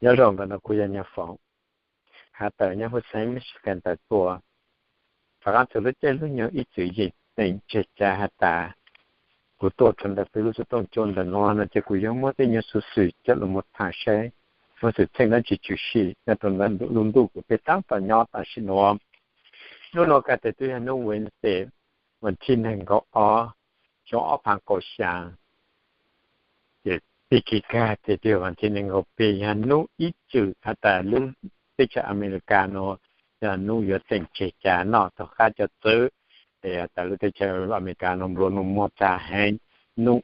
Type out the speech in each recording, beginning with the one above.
Nyob zoo, ntawm no kuv yog Nyiaj Foom, has tawm nyob huv xeev Michigan tawm tuaj. Rov qab txog lub caij lub nyoog ib txwm yeej teem tseg ca has tas kuv tuaj rau ntawm peb lub xov tooj cua ntawm no no ces kuv yuav muab tej nyuag xuv xwm coj los mus tham saib muaj xwm txheej dab tsi tshwm sim nyob rau ntawm lub ntuj uas peb tab tom nyob tam sim no. Hnub no kav tias twb yog hnub Wednesday, vas thib nees nkaum ob, xyoo ob phav kaum xya. Ces pib kis kag tias twb yog vas thib nees nkaum peb, yog hnub ib txwm has tas lub teb chaws Amelikas no yog hnub yuav teem tseg ca noj thaum qab cov txwv. Es has tas lub teb chaws Amelikas no nplua nuj muaj tag heev, hnub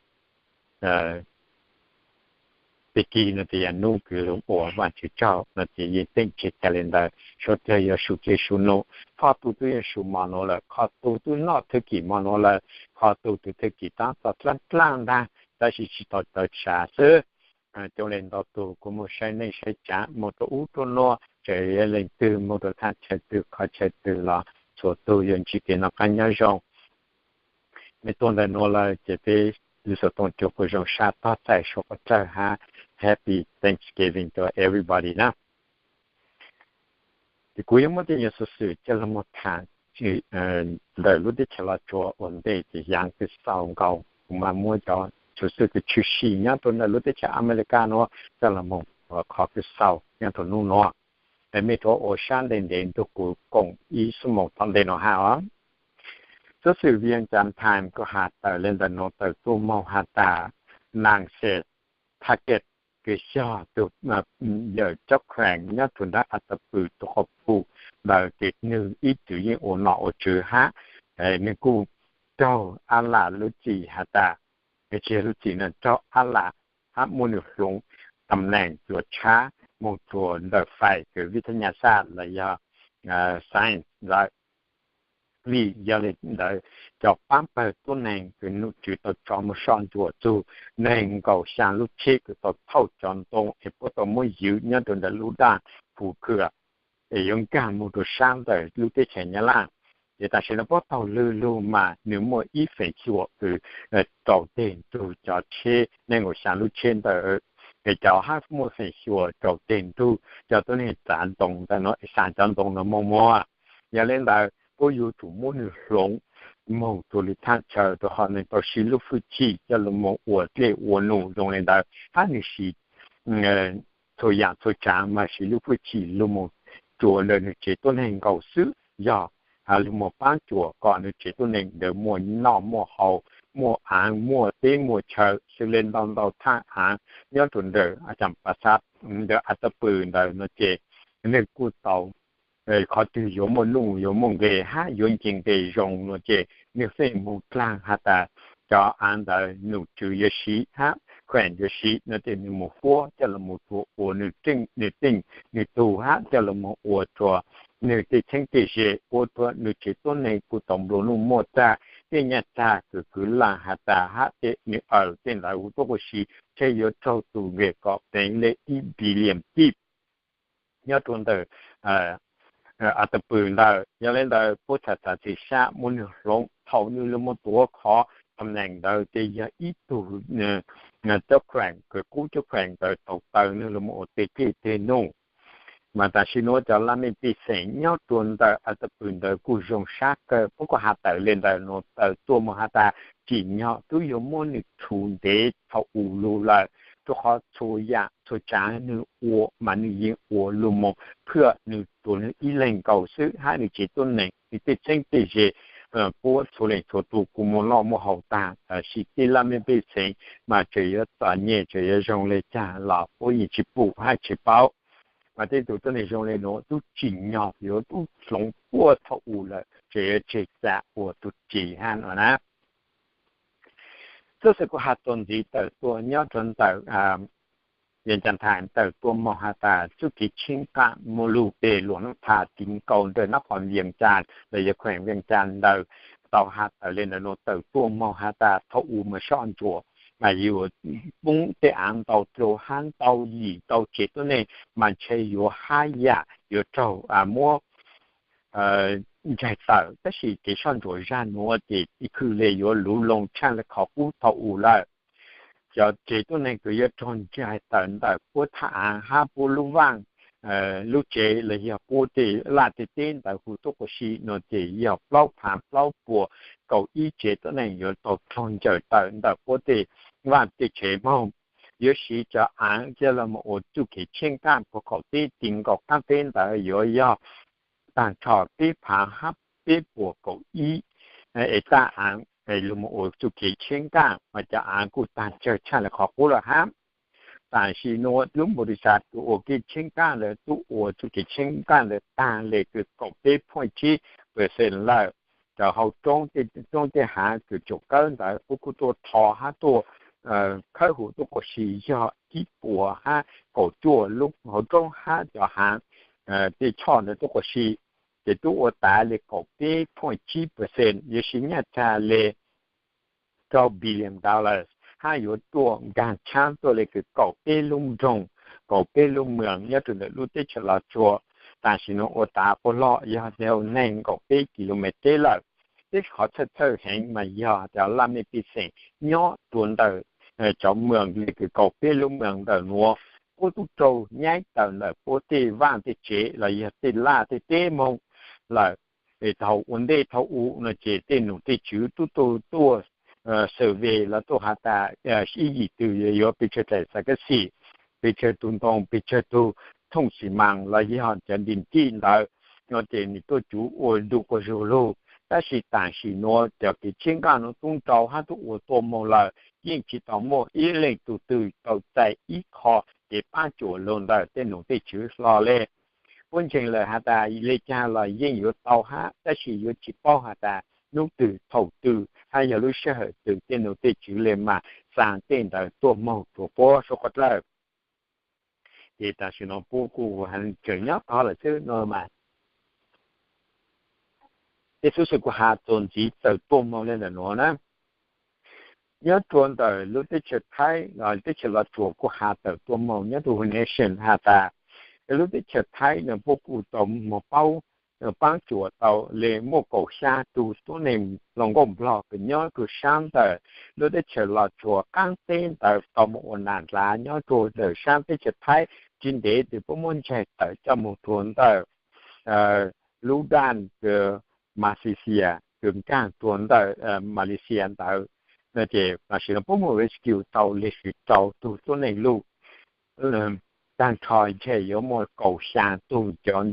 pib kis no ces yog hnub kws zoo ua Vajtswv tsaug no ces yeej teem tseg ca li ntawd, suav dlawg yuav su dlej su num. Qhov tu twb yuav su mo nuav lawm, qhov tu twb noj thwj kim mo nuav lawm, qhov tu tus thwj kim tab tom dlaab dlaab ntag, tab sis tsis tau tawv tshav xwb. Cov le ntau tug kuj muaj saib neej saib tsaav, muaj rau ub rau nuav, tseem yog leej twg muaj rau thaj chaw twg qhov chaw twg los txhua tug yuav ntsib kev noj qaab nyob zoo. Mej tuaj ntawm nuav lawm ces peb lub xov tooj cua kuj zoo sab tog txais suav qhov dlawg hab Happy Thanksgiving to everybody na. Ces kuv yuav muab tej nyuag xuv xwm coj los mus tham ntawm lub teb chaws Los Tsuas ua ntej ces yaav kws xaus nkaus kuv mam muab cov xuv xwm kws tshwm sim nyob rau ntawm lub teb chaws Amelikas nuav coj los mus qhov kws xaus nyob rau hnub nuav. Es mej rov ua sab ntev ntev nrug kuv koom ib xuab moos tom ntej no hab os. Xuv xwm Vientiane Times kuj has tawm le ntawm nuav tawm tuaj moog has tas Nancy Paget kws yog tug yawm cob kheem nyob rua nrab a ta pw rua qhov pug ntawd ces nwg ib txwm yeej ua nom ua tswv hab nwg kuj raug ab lam lub txim has tas, tsis yog lub txim na, raug ab lam hab muab nwg hloov tam neem cuam tshab moog rua ntawm fais kws vib thab nyas xaj los yog science ntawd. Vim yog li ntawd cov paab pawg tuab neeg kws num tswv tau tso moog soj ntsuam txug neeg nkaum xyaa lub tsheb kws tau thauj cov ntoo es puab tau muab ywv nyob rua ntawm lub daj pug khw es yuav nkaag moog rua sab ntawm lub teb chaws Nyab Laj. Ces tam sim no puab taug lwg lug mas nwg muaj ib feem xyuam kws rau teg nrug cov tsheb neeg nkaum xyaa lub tsheb ntawd, es cov hab muaj feem xyuam rau teg nrug cov tuab neeg txav ntoo ntawm no, xaa cov ntoo no muaj muag. Yog li ntawd puab yuav tsum muab nwg hloov moog rua li thaj chaw rua qhov nwg tau siv lub fwj chim coj lug moog ua dlej ua num zoo li ntawd hab nwg siv txhua yaam txhua tsaav mas siv lub fwj chim lug moog rua ntawm nwg tsev tuab neeg nkaus xwb, yog lug moog paab cuam kom nwg tsev tuab neeg ntawd muaj noj muaj haus, muaj aav muaj teb muaj chaw, xws li ntau ntau thaj aav nyob rua ntawm a ta pw ntawd no ces nwg kuj tau, qhov twg yuav muaj nuj yuav muaj nqes hab yuav nce nqes zoo no ces nwg feem moog dlaag has tas cov aav ntawd num tswv yuav siv hab kheem yuav siv no ces nwg moog huab coj lug moog rua ua nwg teej nwg tug hab coj lug moog ua rua nwg tej txheeb tej ze, ua rua nwg tsev tuab neeg kuj tau nplua nuj muaj tag, tej nyaj tag kws kwv laaj has tas hab tej nwg awm tej ntawd kuj tuab ua si, tseg yuav raug tus nqes kom peev le ib billion kib nyob rua ntawm a ta pw ntawd. Yog li ntawd puab txhaj txav txim sab muab nwg hloov thaum nwg lug moog tuav qhov tam neem ntawd ces yog ib tug cob kheem kws qub cob kheem ntawd tau taw nwg lug moog ua teg dlej teg nuj. Mas tam sim nuav cov laj mej pej xeem nyob rua ntawm a ta pw ntawd kuj zoo sab kawg, puab kuj has tawm le ntawm nuav tawm tuaj moog has tas tsim nyog tub yuav muab nwg rhuv ntev thaum u lug lawm, rua qhov txhua yaam txhua tsaav nwg ua mas nwg yeej ua lug moog phwam nwg rua nwg ib leeg nkaus xwb hab nwg tsev tuab neeg nwg tej txheeb tej ze puab txhua leej txhua tug kuj muaj noj muaj haus taag, tab sis tej laj mej pej xeem mas tseem yuav txom nyem tseem yuav zoo le caag los puab yeej tsi pum hab tsi paub. Mas tej tug tuab neeg zoo le nuav tub tsim nyog yuav tub hloov puab thaum u lawm tseem yuav tseg txam ua tug ris hab no na. Txuj xwm kuv has txuas ntxiv tawm tuaj nyob rua ntawm Vias Cas Thas ntawm tuaj moog has tas txuj kev tsheeb qaaj muaj lug peg luas nub tha tiv nkaus ntawm nab qhov Vias Cas los yog kheem Vias Cas ntawd tau has tawm le ntawm nuav tawm tuaj moog has tas thaum u mas soj ntsuam mas yuav poob tej aav ntau dlua hab ntau yim ntau tsev tuab neeg mas ntshe yuav hab yam yuav raug muab ntsaig tawm, tab sis kev soj ntsuam zag nuav ces ib khwj le yuav luv loo tshaaj le qhov qub thaum u lawm. Cov tsev tuab neeg kws yuav raug ntsaig tawm ntawm puab thaj aav hab puab lub vaaj lub tsev los yog puab tej laj tej teb ntawd hu tuab quas si no ces yog plaub phav plaub puas kaum ib tsev tuab neeg yuav tau raug ntsaig tawm ntawm puab tej vaaj tej tsev moog. Yuav siv cov aav coj los mus ua txuj kev tsheeb qaaj puag qaum teb ti nkaus qaab teb ntawd yuav yog taag nrho peb phav hab peb puas kaum ib etaj aav lug mus ua txuj kev tsheeb qaaj mas cov aav kuj taag tsawg tshaaj le qhov qub lawm hab. Tam sim nuav lub npaus ris xav tug ua kev tsheeb qaaj ntawd tub ua txuj kev tsheeb qaaj ntawd taag le kws kaum peb point tsib percent lawm. Cov hauv roob tej haav kws tsuam kawb ntawd puab kuj tuaj rho hab tuaj khawb hu tuab quas si yog ib puas hab kaum cuaj lub hauv roob hab cov haav tej choj ntawd tuab quas si, ces tub ua tav le kaum peb point tsib percent yuav siv nyaj txag le rau billion dollars hab yuav tuaj nkaag tshaab tuaj le kws kaum peb lub nroog, kaum peb lub moos nyob rua ntawm lub teb chaws Los Tsuas. Tam sim nuav ua tav puag lug yog tau neeg kaum peb kilomev teb lawm. Peb qhov txhawj txhawj heev mas yog cov laj mej pej xeem nyob rua ntawm cov moos le kws kaum peb lub moos ntawm nuav puab tub raug nyaib tawm ntawm puab tej vaaj tej tsev los yog tej laj tej teb moog lawm. Es thaum ua ntej thaum u no ces tej nom tej tswv tub tug tuaj survey los tuaj has tas ib yim twg yuav pes tsawg daim xav kab xim, pes tsawg tug ntoo, pes tsawg tug thooj xi mas los yog cov ntim tij ntawd no ces nwg tuaj cuv ua ntu quas zug lug. Tab sis tam sim nuav cov kev tsheeb qaaj nuav tub nrau hab tub ua tuaj moog lawm yeej tsi tau muaj ib leej tug twg tau txais ib qho kev paab cuam lug ntawm tej nom tej tswv hlo le. Puab ntseeg lawm has tas le caag los yeej yuav tau hab tab sis yuav tsi paub has tas nub twg thaum twg hab yog lub sij hawm twg tej nom tej tswv le mas xaa tej ntawd tuaj moog rua puab suav qhov dlawb. Ces tam sim nuav puab kuj tseem nyob tog lawm xwb no mas. Tej xuv xwm kuv has txuas ntxiv tawm tuaj moog le ntawm nuav na. Nyob rua ntawm lub teb chaws Thaib, teb chaws Los Tsuas kuj has tawm tuaj moog nyob rua hu nation has tas lub teb chaws Thaib no puab kuj tau moog paub paab cuam tau le muaj kaum xya tug tuab neeg hluas nkauj Nplog kws nyob rua saab ntawm lub teb chaws Los Tsuas qaab teb ntawd tau moog ua nam dlav nyob rua ntawm saab teb chaws Thaib. Tsi ntev twg puab muab ntsaig tawm coj moog rua ntawm lub daj kws Malaysia, kws nkaag rua ntawm Malaysia ntawd. No ces tam sim no puab muaj rescue tau le sib rau tug tuab neeg luj. Taag nrho ntshe yuav muaj kaum xya tug cov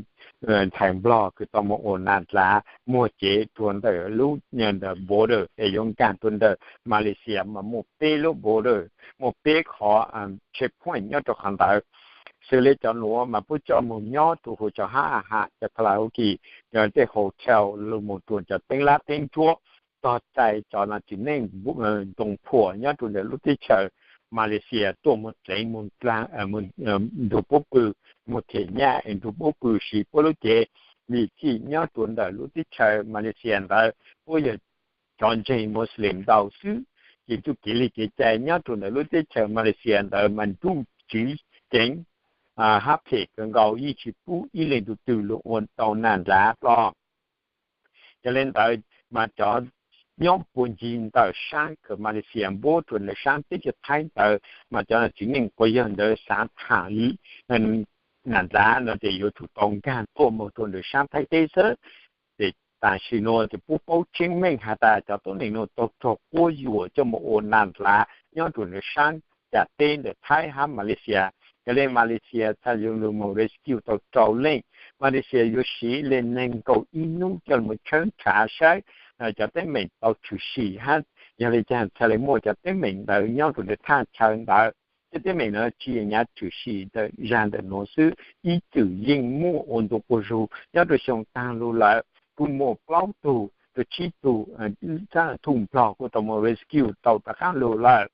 ntxhais Nplog kws tau moog ua nam dlav muag cev rua ntawm lub border es yuav nkaag rua ntawm Malaysia mas muaj peb lub border, muaj peb qhov checkpoint nyob rua qhov ntawd. Xws le cov nuav mas puab coj moog nyob rua huv cov hab ha cov kalaoke, cov tej hotel lug moog rua cov teeb lab teeb ntsuab, tog txais cov nam txiv neej ntoo phuam nyob rua ntawm lub teb chaws Malaysia tuaj moog dleev moog ntug puab pw, moog them nyaj es ntug puab pw siv puab lub cev. Vim txhij nyob rua ntawm lub teb chaws Malaysia ntawd puab yog cov ntseeg Muslim ntau xwb, ces txuj kev li kev cai nyob rua ntawm lub teb chaws Malaysia ntawd mas nruj tsiv ceev hab phem kawg nkaus, yeej tsi pub ib leej tug twg lug ua tau nam dlav dlo. Yog le ntawd mas cov nyob puag ncig ntawm saab kws Malaysia npuab rua ntawm saab teb chaws Thaib ntawd mas cov nam txiv neej quas yawg ntawd xaav tham nam dlav no ces yuav tsum tau nkaag tuaj moog rua ntawm saab Thaib teb xwb. Ces tam sim nuav ces puab paub tseeb meej has tas cov tuab neeg nuav tau raug quab yuam coj moog ua nam dlav nyob rua ntawm saab cam teb ntawm Thaib hab Malaysia. Yog le Malaysia txhaj le lug moog rescue tau rau leej. Malaysia yuav siv le neeg nkaum ib nub coj moog tshawb nrhav saib cov teeb meem tau tshwm sim hab yog le caag txhaj le muaj cov teeb meem ntawd nyob rua thaj chaw ntawd. Tej teeb meem no tsi yog nyam tshwm sim ntawm zag ntawm nuav xwb, ib txwm yeej muaj ua ntu quas zug nyob rua xyoo taag lug lawm, kuj muaj plaub tug rua tsib tug thum nplog kuj tau moog rescue tau rov qaab lug lawm.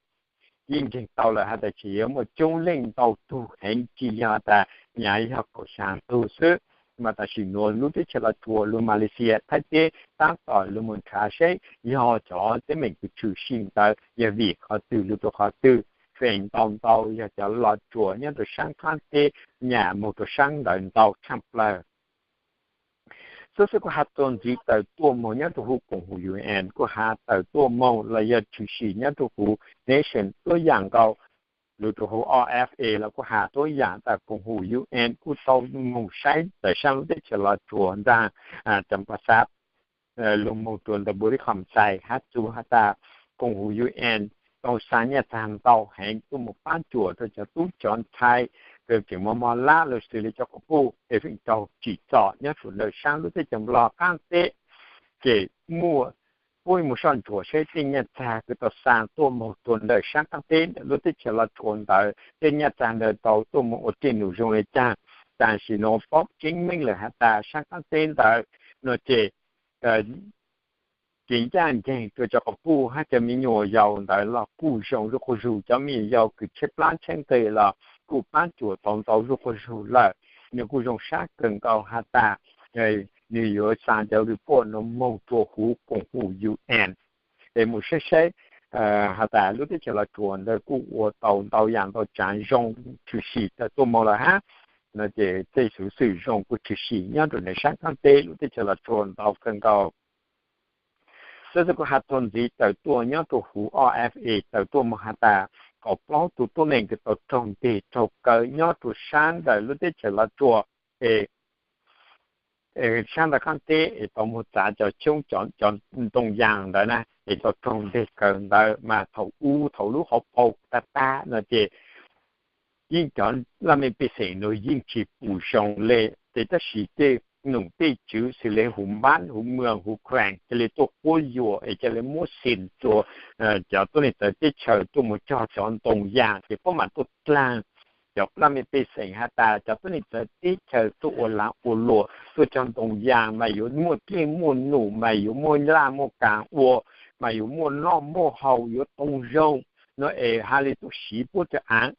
Yeej nkeeg tau lawm has tas tseem yuav muaj coob leej ntau tug heev, tsi yog tas nyam yog kaum xyaa tug xwb. Mas tam sim nuav lub teb chaws Los Tsuas, lug Malaysia, Thaib teb taab tom lug moog nrhav seb yog cov teeb meem kws tshwm sim ntawd yog vim qhov twg lug rua qhov twg. Feem ntau ntau yog cov Los Tsuas nyob rua saab qaab teb nyam moog rua saab ntawd ntau tshaaj plawg. Xwb xwb kuj has txug ntxiv tawm tuaj moog nyob rua huv koom haum U N kuj has tawm tuaj moog los yog tshwm sim nyob rua huv nation tuab yaam nkaus, lug rua huv O F A los kuj has tuab yaam tas koom haum U N kuj tau moog saib tawm saab lub teb chaws Los Tsuas ntaag, cov npau xav lug moog rua ntawm npua li khom xais has txug has tas koom haum U N tau xa nyaj txag ntau heev tuaj moog paab cuam rua cov tub cov ntxhais kws tseem mos mos lab lug xws le cov quas puj es feem raug tsim txom nyob rua ntawm saab lub teb chaws Nplog qaab teb. Ces muaj, puab moog soj ntsuam seb tej nyaj txag kws tau xa tuaj moog rua ntawm saab qaab teb ntawm lub teb chaws Los Tsuas ntawd tej nyaj txag ntawd tau tuaj moog ua tej num zoo le caag. Tam sim nuav paub tseeb meej lawm has tas saab qaab teb ntawd no ces kev ncaj nceeg rua cov quas puj hab cov me nyuam yaus ntawd los kuj zoo zuj quas zug. Cov me nyuam yaus kws tshaib plab tshaib nqe los kuj paab cuam tau ntau zuj quas zug lawm. Nwg kuj zoo sab kawg nkaus has tas nwg yuav xa cov report no moog rua huv koom haum U N es moog saib saib has tas lub teb chaws Los Tsuas ntawd kuj ua tau ntau yaam ntau tsaav zoo tshwm sim tawm tuaj moog lawm hab. No ces tej xuv xwm zoo kuj tshwm sim nyob rua ntawm saab qaab teb lub teb chaws Los Tsuas ntau kawg nkaus. Xwb xwb kuj has txug ntxiv tawm tuaj nyob rua huv O F A tawm tuaj moog has tas kaum plaub tug tuab neeg kws tau raug nteg raug kaw nyob rua saab ntawm lub teb chaws Los Tsuas es saab ntawd qaab teb es tau moog txav cov xyoob cov ntoo yaas ntawd na es tau raug nteg kaw ntawd mas thaum u thaum lub hauv paug tag tag no ces yeej cov laj mej pej xeem nuav yeej tsi pum zoo le. Ces tab sis tej num tej tswv xws le huv npab huv mws huv khuees ca le tuaj quab yuam es ca le muab xim rua cov tuab neeg txawv teb chaws tuaj moog cog cov ntoo yaas ces puab maam tuaj dlaag cov laj mej pej xeem has tas cov tuab neeg txawv teb chaws tuaj ua laav ua luam tuaj cog ntoo yaas mas yuav muaj dlej muaj num mas yuav muaj laj muaj kaas ua mas yuav muaj noj muaj haus yuav too zoo no es has le tuaj siv puab cov aav.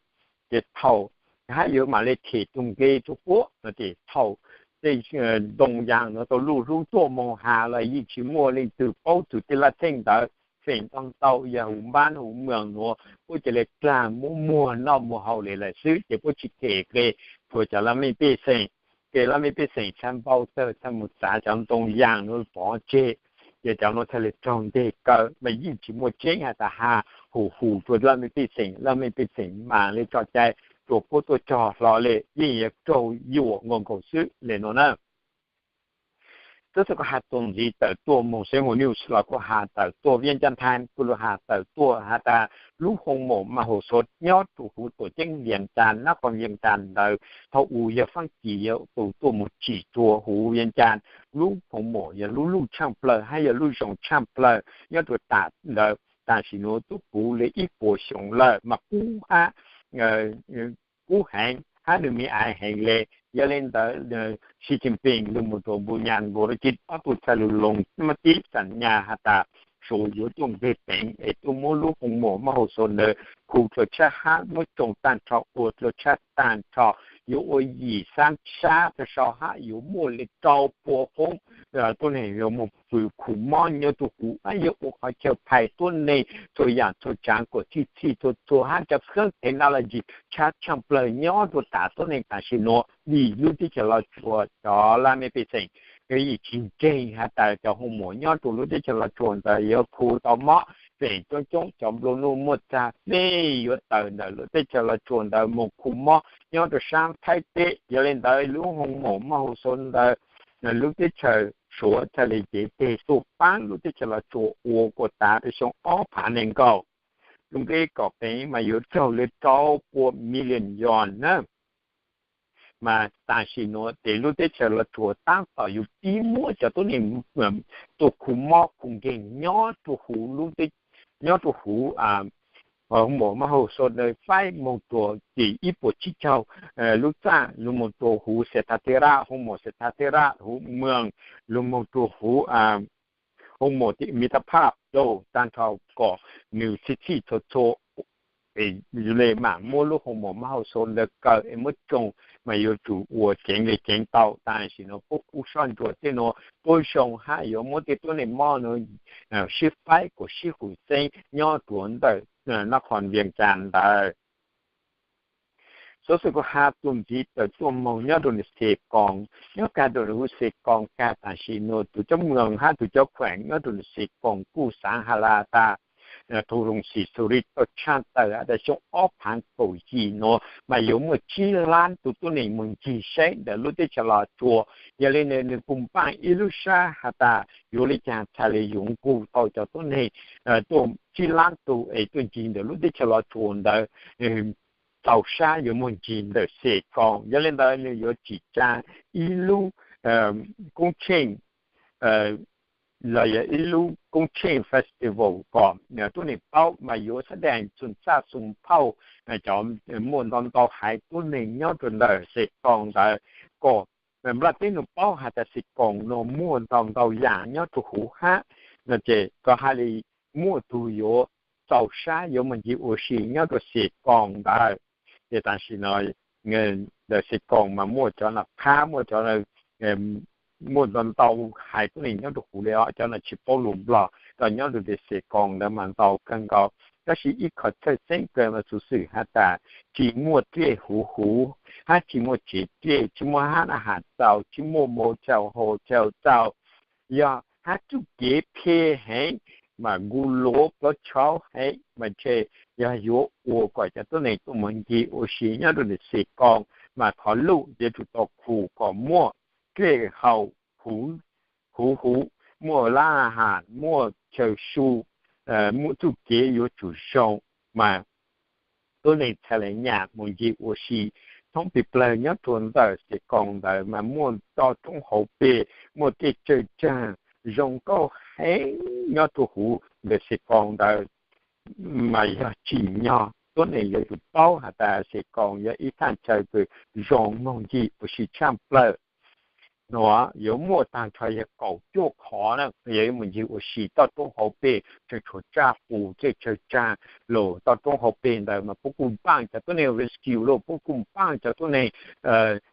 Ces thaum hab yuav maam le them tug nqe rua puab no ces thaum tej ntoo yaas nuav tau luj lub tuaj moog has los yeej tsi muaj leej twg paub txug tej laj txheej ntawd. Feem ntau ntau yog huv npab huv mws nuav puab ca le dlaag muab muag noj muag haus le lawm xwb ces puab tsi them nqe rua cov laj mej pej xeem. Ces laj mej pej xeem txhaj npau tawg txhaj moog txav cov ntoo yaas nuav pov tseg, ces cov nuav txhaj le raug nteg kaw mas yeej tsi muaj tseeb has tas has hum hum rua laj mej pej xeem, laj mej pej xeem maam le tso cai rua puab tuaj cog hlo le yeej yuav raug yuam nkaus nkaus xwb le nuav na. Xwb xwb kuj has txug ntxiv tawm tuaj moog Xeev Huas News los kuj has tawm tuaj Vias Cas Times kuj lug has tawm tuaj has tas lub hoo mom Mas Hoo Xos nyob rua huv tuam ceeb Vias Cas, nab qhoos Vias Cas ntawd thaum u yog Faab Kis yuav tus tuaj moog tsim rua huv Vias Cas. Lub hoo mom yog lub luj tshaaj plawg hab yog lub zoo tshaaj plawg nyob rua tam ntawd tam sim nuav tub puv le ib puas xyoo lawm mas kub hab kub heev hab nwg me aiv heev le. Yog le ntawd Xi Jinping lug moog rua npu nyas nkaus rua tsi ob tug txhaj lug loos mab tib xam nyas has tas Suav yuav tuaj nqeg peev es tuaj muab lub hoo mom Mas Hoo Xos ntawd khu dlua tshab hab muab tsoo taag nrho ua dlua tshab taag nrho, yuav ua yim xab sab rua sau hab yuav muaj le rau pua qoob tuab neeg yuav moog pw khu mob nyob rua huv hab yuav ua qhov chaw phais tuab neeg txhua yaam txhua tsaav kuas txhij txhij txhua txhua hab cov kheeb technology tshab tshaaj plawg nyob rua tam tuab neeg tam sim nuav vim lub teb chaws Los Tsuas cov laj mej pej xeem yuav yim tsi ntseeg has tas cov hoo mom nyob rua lub teb chaws Los Tsuas ntawd yuav khu tau mob. Feem coob coob cov nplua nuj muaj txag peb yuav tawm ntawm lub teb chaws Los Tsuas ntawd moog khu mob nyob rua saab Thaib teb. Yog le ntawd lub hoo mom Mas Hoo Xos ntawd lub teb chaws Suav txhaj le cev teg tuaj paab lub teb chaws Los Tsuas ua kuas tav rua xyoo ob phav nees nkaum. Lub nqe kom peev mas yuav raug le rau pua million yuan na. Mas tam sim nuav ces lub teb chaws Los Tsuas tab tom yuav pib muab cov tuab neeg tuaj khu mob khu nkeeg nyob rua huv, nyob rua huv hoo mom mab hau so da faib moog rua tim ib puas tsib caug lub txaj, lug moog rua huv Xes Tha Thia Raj, hoo mom Xes Tha Thia Raj, huv Mws, lug moog rua huv hoo mom tim Miv Tha Phaj Dau, taag nrho kom nwg txhij txhij txhua txhua le maam muab lub hoo mom mab hau so da kaw es muab tsoo, mas yuav tsum ua ceev le ceev tau. Tam sim nuav puab kub soj ntsuam tej nuav puab zoo hab yuav muab tej tuab neeg mob nuav sib faib kuas sib hum xeeb nyob rua ntawm Nab Qhoos Vias Cas ntawd. Xov xwm kuv has txuas ntxiv tawm tuaj moog nyob rua ntawm Xes Koos, nyob kag rua huv Xes Koos kag tam sim nuav tus coj moog hab tus coj kheem nyob rua ntawm Xes Koos kuj xaav has lawm tas, tug Roos Xim Xus Lis tau tshaj tawm has tas xyoo ob phaav kaum yim nuav mas yuav muaj tsib lab tug tuab neeg moog ncig saib ntawm lub teb chaws Los Tsuas. Yog le ntawd nwg kuj npaaj ib lub sab has tas yuav le caag txhaj le yuav nqug tau cov tuab neeg tuaj tsib lab tug es tuaj ncig ntawm lub teb chaws Los Tsuas ntawd txaus sab yuav moog ncig ntawm Xes Koos. Yog le ntawd nwg yuav tsim tsaa ib lub koob tsheej los yog ib lub koob tsheej festival kom tuab neeg paub mas yuav xab daj xum txaj xum phauj, cov muaj ntau ntau haiv tuab neeg nyob rua ntawm Xes Koos ntawd kom nplaj teb nuav paub has tas Xes Koos nuav muaj ntau ntau yaam nyob rua huv hab, no ces koj hab le muaj tug yuav txaus sab yuav moog ncig ua si nyob rua Xes Koos ntawd. Ces tam sim no ntawm Xes Koos mas muaj cov no qhab, muaj cov muaj ntau ntau haiv tuab neeg nyob rua huv le os, cov no tsis paub lus Nplog, koj nyob rua ntawm Xes Koos ntawd mas ntau kawg nkaus. Tab sis ib qho txhawj xeeb kawg mas xuv xwm has tas tsis muaj dlej huv huv, hab tsis muaj tsev dlej, tsis muaj hab naj has txaus, tsis muaj motel, hotel txaus, yog hab txuj kev phem heev, mas nkuj luav plaub tshauv heev, mas ntshe yog yuav ua kom cov tuab neeg tuaj moog ncig ua si nyob rua ntawm Xes Koos mas qhov luj yuav tsum tau khu kom muaj dlej haum huv huv, muaj lab has, muaj chaw su, muaj txuj kev yuav tsum zoo, mas tuab neeg txhaj le nyam moog ncig ua si. Thoob pes plawg nyob rua ntawm Xes Koos ntawd mas muaj toj roob hauv pes, muaj tej tsawg tsaag zoo nkauj heev nyob rua huv ntawm Xes Koos ntawd. Mas yog tsim nyog tuab neeg yuav tsum paub has tas Xes Koos yog ib thaj chaw kws zoo moog ncig ua si tshaj plawg. Nuav yuav muaj taag nrho yog kaum cuaj qhov na, yog yuav moog ncig ua si. Toj roob hauv pes tseem tshuav tsaj qus, tej tsawg tsaag lug toj roob hauv pes ntawd mas puab kuj npaaj cov tuab neeg rescue lug, puab kuj npaaj cov tuab neeg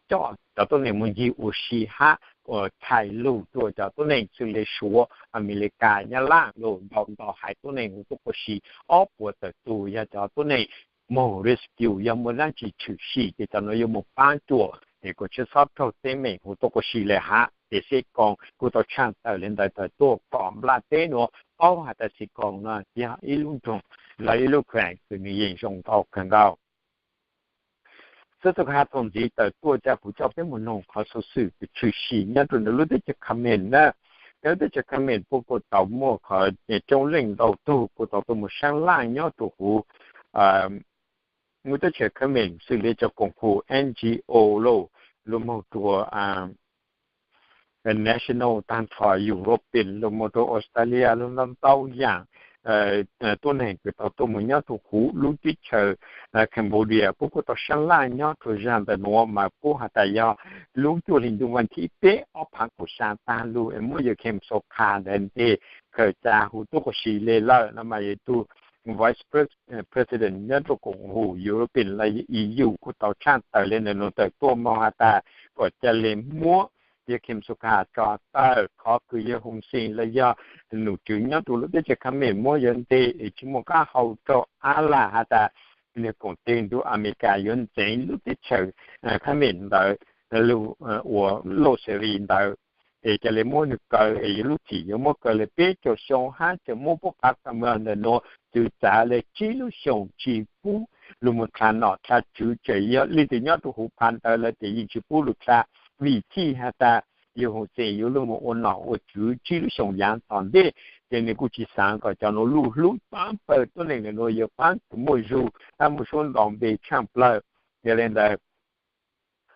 coj cov tuab neeg moog ncig ua si hab ua txhais lug rua cov tuab neeg xws le Suav, Amelikas, Nyab Laj lug ntau ntau haiv tuab neeg huv tuab ua si. Ob puas tawm tug yog cov tuab neeg moog rescue, yog muaj dlaab tsi tshwm sim ces cov nuav yuav moog paab cuam es kom tsi xob raug teeb meem huv tuab ua si le hab. Ces Xes Koos kuj tau tshaj tawm le ntawd tawm tuaj kom nplaj teb nuav paub has tas Xes Koos no yog ib lub nroog los ib lub kheem kws nwg yeej zoo nkauj kawg nkaus. Xov xwm kuv has txuas ntxiv tawm tuaj ca kuv coj peb moog noog qhov xuv xwm kws tshwm sim nyob rua ntawm lub teb chaws Khmer na. Nyob lub teb chaws Khmer puab kuj tau muaj qhov coob leej ntau tug kuj tau tuaj moog saab laaj nyob rua huv lub teb chaws Khmer xws le cov koom haum N G O lug, lug moog rua national taag nrho European, lug moog rua Australia, lug ntau ntau yaam tuab neeg kws tau tuaj moog nyob rua huv lub teb chaws Cambodia. Puab kuj tau saab laaj nyob rua zag ntawm nuav mas puab has tas yog lub cuaj hli ntuj vas thib peb ob phaav kaum xya taag lug es muab Yakem Soka ntawd nteg khaws ca huv tuab ua si le lawm no mas yog tug vice president nyob rua koom haum European los E U kuj tau tshaj tawm le ntawm nuav tawm tuaj moog has tas kom ca le muab Yakem Soka tso tawm, qhov kws yawg Hun Sen los yog nom tswv nyob rua lub teb chaws Khmer muab yuav nteg es tsi muaj qaab hau rua Iran has tas nwg koom teg nrug Amelikas yuav ntxeev lub teb chaws Khmer ntawd lug ua loj xws li ntawd, es ca le muab nwg kaw es yuav lub txim yuav muab kaw le peb caug xyoo hab tseem muab puab pav ka mws ntawm nuav txwv txav le tsib lub xyoos tsi pub lug moog dlha nom dlha tswv. Tseem yog leej twg nyob rua huv pav ntawd lawv tes yeej tsi pub lug dlha, vim txhij has tas yawg Hun Sen yuav lug moog ua nom ua tswv tsib lub xyoos yaav tom ntej, ces nwg kuj tsi xaav kom cov nuav luj hlub paab pawg tuab neeg ntawm nuav yuav paab kws muaj zug hab muaj suab nto npe tshaj plawg. Yog le ntawd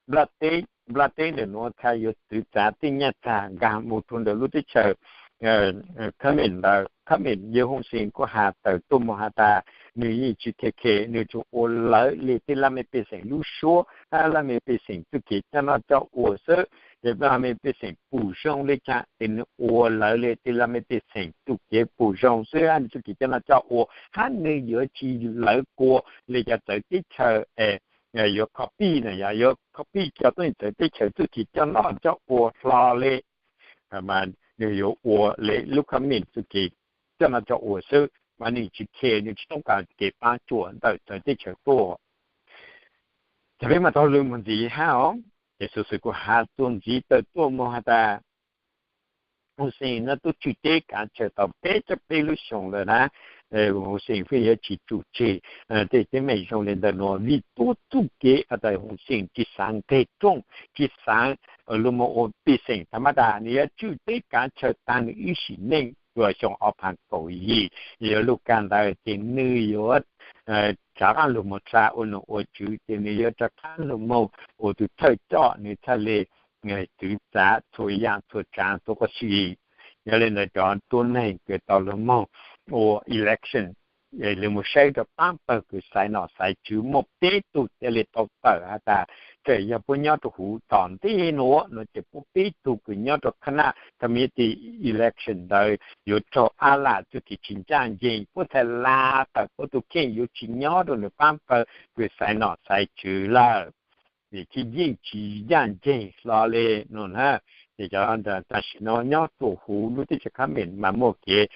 nplaj teb, nplaj teb ntawm nuav txhaj yuav txwv txav tej nyaj txag nkag mus rua ntawm lub teb chaws Khab Mem ntawd. Khab Mem yawg Hoos Xeem kuj has tawm tuaj moog has tas nwg yeej tsi khe khe, nwg tsuas ua lawv le tej laj mej pej xeem lub suab hab laj mej pej xeem txuj kev coj noj coj ua xwb. Ces laj mej pej xeem pum zoo le caag ces nwg ua lawv le tej laj mej pej xeem txuj kev pum zoo xwb hab nwg txuj kev coj noj coj ua, hab nwg yuav tsi lawv kua le cov txawv teb chaws es yuav copy na, yog yuav copy cov tuab neeg txawv teb chaws txuj kev coj noj coj ua hlo le, mas nwg yuav ua le lub Khab Mem txuj kev coj noj coj ua xwb, mas nwg tsi khe, nwg tsi toob kas kev paab cuam ntawm txawv teb chaws tuaj. Ces peb mas taug lw moog ntxiv hab os. Ces Xuv Xwm kuj has txuas ntxiv tawm tuaj moog has tas Hoos Xeem nuav tub tswj teb kav chaw tau peb caug peb lub xyoo lawm na. Hoos Xeem pheej yuav tsi tsum tseg tej teeb meem zoo le ntawm nuav vim tuab txuj kev has tas Hoos Xeem tsi xaav nqeg rooj, tsi xaav lug moog ua pej xeem tha mab tas, nwg yuav tswj teb kav chaw taag nwg ib sim neej txug xyoo ob phav kaum yim. Yog lub kag ntawd ces nwg yuav rov qaab lug moog tsa ua nom ua tswv, ces nwg yuav rov qaab lug moog ua tug thawj coj, nwg txhaj le txwv txav txhua yaam txhua tsaav txhua quas si. Yog le ntawd cov tuab neeg kws tau lug moog ua election, lug moog saib rua paab pawg kws xaiv nom xaiv tswv muaj peb tug ca le tau tawm has tas, txawm yog puab nyob rua huv tom ntej nuav no ces puab peb tug kws nyob rua khab naj tha miv ti election ntawd yuav raug ab lam txuj kev tsi ncaaj nceeg, puab txhaj la tawm puab tug kheej yuav tsi nyob rua nwg paab pawg kws xaiv nom xaiv tswv lawm. Ces yeej tsi ncaaj nceeg hlo le no na. Ces cov tam sim no nyob rua huv lub teb chaws Khab Mem mas muaj kev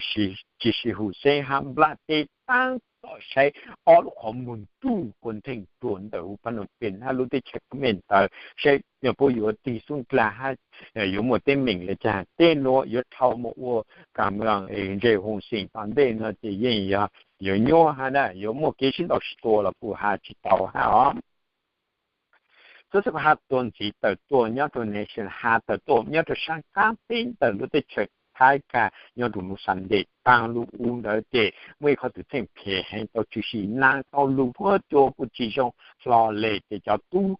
tsi sib hum xeeb hab nplaj teb taab tom saib ob lub qhov muag ntuj kua ntseeg rua ntawm huv Phnom Penh hab lub teb chaws Khab Mem ntawd saib puab yuav tig xub dlawg hab yuav muaj teeb meem le caag. Tej nuav yuav dhau moog ua kam ntse Hoos Xeem tom ntej no ces yeej yog yuav nyuaj hab na, yuav muaj kev sib ntaus sib tua los kuj has tsi tau hab os. Xwb xwb kuj has tuaj ntxiv tawm tuaj nyob rua Nation, has tawm tuaj nyob rua saab qaab teb ntawm lub teb chaws Thaib kag nyob rua lub Sunday taag lub ub ntawd ces muaj ib qhov txwm txheej phem heev tau tshwm sim naag tau lug huab cua kuj tsi zoo hlo le ces cov tub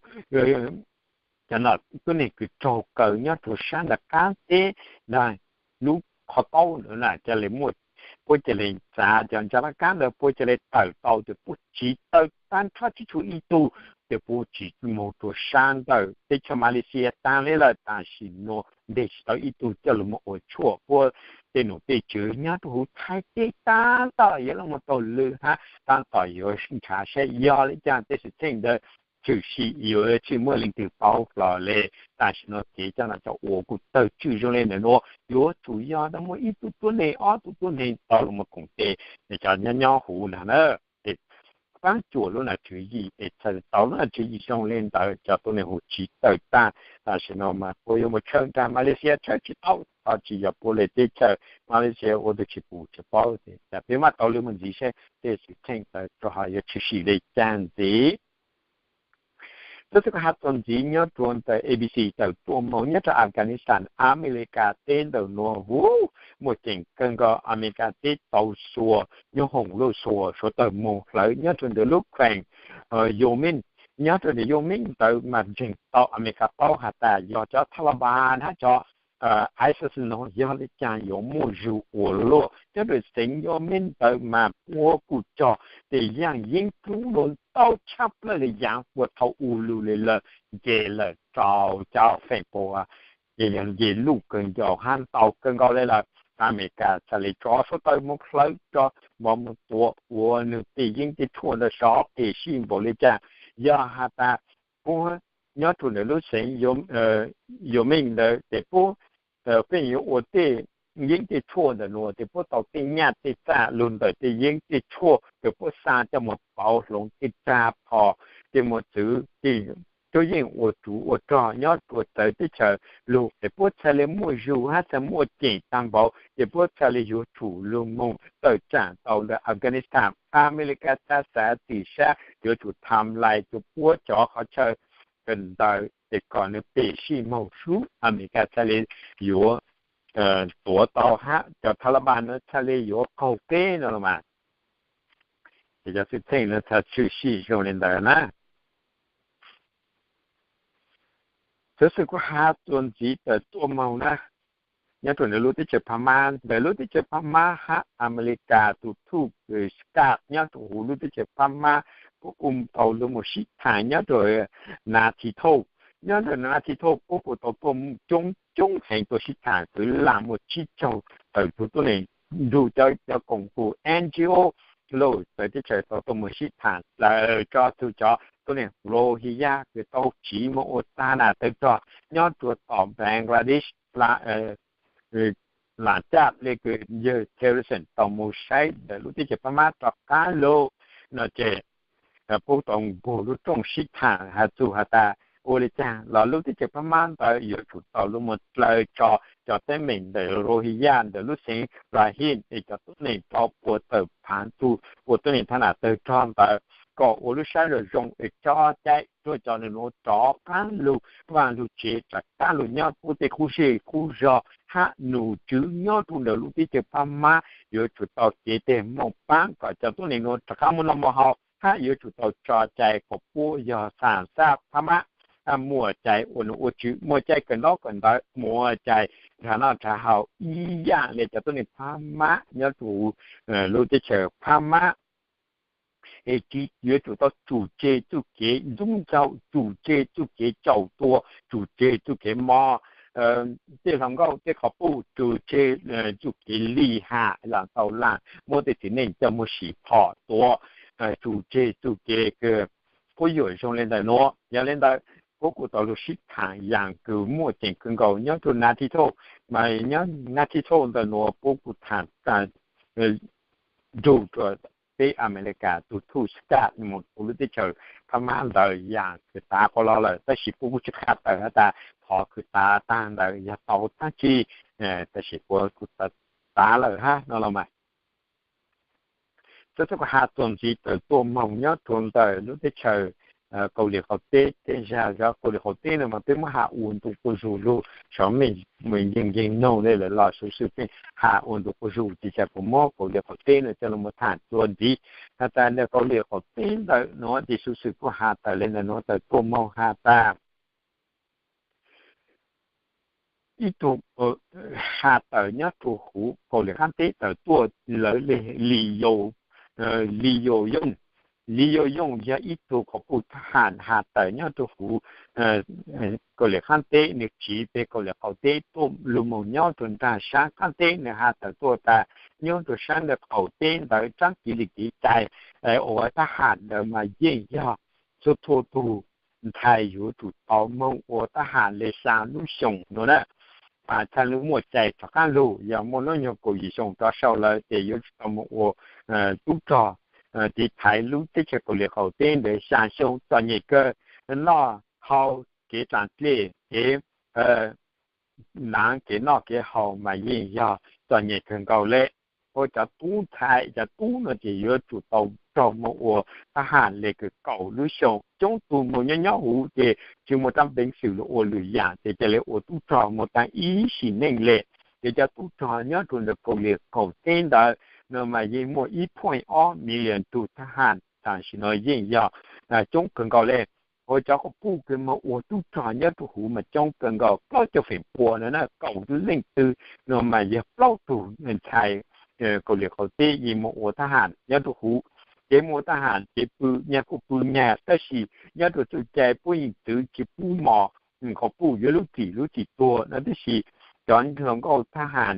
cov nom tuab neeg kws raug kaw nyob rua saab ntawm qaab teb ntawd lub qhov taub ntawd na ca le muaj, puab ca le txav cov ntsa laj kab ntawd puab ca le tawm tau ces puab tsiv tawm taag nrho tsi tshuav ib tug, ces puab tsiv moog rua saab ntawm teb chaws Malaysia taag le lawm tam sim nuav nteg tsi tau ib tug coj lug moog ua tshuaj. Puab tej nom tej tswv nyob rua huv Thaib teb taab tom yuav lug moog taug lw hab taab tom yuav nrhav saib yog le caag tej xwm txheej ntawd tshwm sim yuav tsi muaj leej twg paub hlo le. Tam sim nuav kev coj noj coj ua kuj tawg tswj zoo le ntawm nuav yuav tsum yog muaj ib tug tuab neeg ob tug tuab neeg tau lug moog koom tes cov nyob nyob huv na na. Paab cuam lub nam tswv yim es txhaj tau lub nam tswv yim zoo le ntawd cov tuab neeg huv tsi tawm taag. Tam sim nuav mas puab yuav moog tshawb nraag Malaysia tshawb tsi tau, tsi yog puab le teb chaws Malaysia ua tug tsi pum tsi paub. Peb maj tau lug moog ntxiv saib tej xwm txheej ntawd rua ho yuav tshwm sim le caag ntxiv. Xwb xwb kuj has tuaj ntxiv nyob rua ntawm A B C tawm tuaj moog nyob rua Afghanistan, Amelikas teb ntawm nuav huv muaj ceem kawg nkaus. Amelikas teb tau xuas nyob hoom luj xuas suav tawg moog hlawv nyob rua ntawm lub kheem Yemen. Nyob rua ntawm Yemen ntawd mas ntseeg tau Amelikas paub has tas yog cov Taliban hab cov ISIS no yog le caag yuav muaj zug ua luaj. Nyob rua xeev Yemen ntawd mas puab kuj cog tej yaaj yeeb dlub dua ntau tshaj plawg le yaav ua dhau ua lug le lawm, nce lawm rau cov feem pua, ces yog nce luj kawg ncaus hab ntau kawg nkaus le lawm. Amelikas txhaj le tso suav tawg moog hlawv, tso mov moog tua ua nwg tej yeeb tej tshuaj ntawd sov phem sij npaum le caag. Yog has tas puab nyob rua ntawm lub xeev Yemen ntawd ces puab pheej yuav ua tej yeeb tej tshuaj ntawm nuav ces puab tau tej nyaj tej txag lug ntawm tej yeeb tej tshuaj kws puab xa coj moog pauv hloov tej rag phom, tej mos txwv, tej cuab yeej ua ruv ua rog nyob rua txawv teb chaws lug ces puab txhaj le muaj zug hab txhaj muaj ceem taag npaum ces puab txhaj le yuav tsum lug moog tawm tsaam tau ntawm Afghanistan. Amelikas txhaj xav txim sab yuav tsum tham lais rua puab cov qhov chaw kawm ntawv ces kom nwg pem sij moog sub, Amelikas txhaj le yuav tuav tau hab cov Taliban no txhaj le yuav qaug qeb no los mas. Ces cov xwm txheej no txhaj tshwm sim zoo le ntawd na. Xov xwm kuv has txuas ntxiv tawm tuaj moog na, nyob rua ntawm lub teb chaws Phab Mab, ntawm lub teb chaws Phab Mab hab Amelikas tus thuj Scott nyob rua huv lub teb chaws Phab Mab, puab kuj tau lug moog sib thaam nyob rua Naypyidaw. Nyob rua Naypyidaw puab kuj tau tuaj coob coob heev tuaj sib thaam, kwv lam muaj tsib caug tawm tug tuab neeg nrug cov, cov koom haum N G O lug txawv teb chaws tau tuaj moog sib thaam dlawg tso tug cov tuab neeg Rohingya kws tau tsiv moog ua tag nam tawv rog nyob rua tom Bangladesh. Laam caj le kws yawg Tillerson tau moog saib ntawm lub teb chaws Phab Mab rov qaab lug no ces puab tau npug lub rooj sib thaam has txug has tas ua le caag los lub teb chaws Phab Mab ntawd yuav tsum tau lug moog dlawg tso cov teeb meem ntawm Rohingya ntawm lub xeev Rakhine es cov tuab neeg rov puas tawm phaav tug ua tuab neeg tag nam tawg rog ntawd, kom ua lub sab zoo zoo es tso cai rua cov nuav rov qaab lug vaaj lug tsev, rov qaab lug nyob puab tej qub zej qub zog hab num tswv nyob rua ntawm lub teb chaws Phab Mab yuav tsum tau cev teg moog paab kom cov tuab neeg nuav rov qaab muaj noj muaj haus hab yuav tsum tau tso cai kom puab yog xam xaj Phab Mab muaj cai ua num ua tswv, muaj cai kawm ntaub kawm ntawv, muaj cai nrhav noj nrhav haus ib yaam le cov tuab neeg Phab Mab nyob rua lub teb chaws Phab Mab. Es yuav tsum tau tsum tseg txuj kev ntxoov ntxaug, tsum tseg txuj kev caum tua, tsum tseg txuj kev mob tej hluas nkauj tej qhov puj, tsum tseg txuj kev li has lam tau laam muab tej txiv neej coj moog sim phom tua, tsum tseg txuj kev kws quab yuam zoo le ntawm nuav. Yog le ntawd puab kuj tau lug sib thaam yaam kws muaj ceem kawg nkaus nyob rua Naypyidaw, mas nyob Naypyidaw ntawm nuav puab kuj thaam nrug rua peb Amelikas tug thuj Scott moog rua lub teb chaws Phab Mab ntawd yaam kws tav quas los lawm, tab sis puab kuj tsi qha tawm has tas qhov kws tav taag ntawd yog tau dlaab tsi, tab sis puab kuj tav lawm hab no los mas. Txug txug has txuas ntxiv tawm tuaj moog nyob rua ntawm lub teb chaws Kaus Lim Qaum Teb. Tej zag zov Kaus Lim Qaum Teb no mas peb muab has ua ntu quas zug lug, sov mej yeej yeej noog le lawm los Xuv Xwm peb has ua ntu quas zug, ces ca kuv muab Kaus Lim Qaum Teb no coj lug moog thaam dlua ntxiv. Has tas ntawm Kaus Lim Qaum Teb ntawm nuav ces Xuv Xwm kuj has tawm le ntawm nuav tawm tuaj moog has tas ib tug has tawm nyob rua huv Kaus Lim Qaab Teb tawm tuaj lawv le Li Yau, Li Yau Yooj, Li Yau Yooj yog ib tug qhov puj thab ham has tawm nyob rua huv Kaus Lim Qaab Teb, nwg tsiv peg Kaus Lim Qaum Teb tuaj lug moog nyob rua nraag saab qaab teb, nwg has tawm tuaj tas nyob rua saab ntawm qaum teb ntawd tsaab kev li kev cai ua thab ham ntawd mas yeej yog txhua txhua tug ntxhais yuav tsum tau moog ua thab ham le xaa lub xyoo no na. Txhaj le muaj cai rov qaab lug, yog muaj noob nyoog kaum yim xyoo rov sau lawm ces yuav tsum tau moog ua tub rog. Tiv thaiv lub teb chaws Kaus Lim Qaum Teb ntawd xyaa xyoo txom nyem kawg, noj hau kev dlaag dlej kev naav kev noj kev haus mas yeej yog txom nyem kawg nkaus le. Ua cov tub ntxhais cov tub no ces yuav tsum tau raug moog ua thab ham le kws kaum lub xyoo. Coob tug moog nyob nyob huv ces tsi muaj rab peev xwm lug ua lwm yaam ces ca le ua tub rog moog taag ib sim neej le. Ces cov tub rog nyob rua ntawm Kaus Lim Qaum Teb ntawd no mas yeej muaj ib point ob million tug thab ham tam sim no yeej yog coob kawg nkaus le. Ua cov qhov puj kws moog ua tub rog nyob rua huv mas coob kawg nkaus, plaub caug feem pua no na, kaum leej twg no mas yog plaub tug ntxhais Kaus Lim Qaum Teb yeej moog ua thab ham nyob rua huv. Ces moog ua thab ham ces pw nyag kuj pw nyag, tab sis nyob rua txuj cai puab yeej txwv tsi pub mos qhov puj, yuav lub txim lub txim tuag no. Tab sis cov hluas nkauj thab ham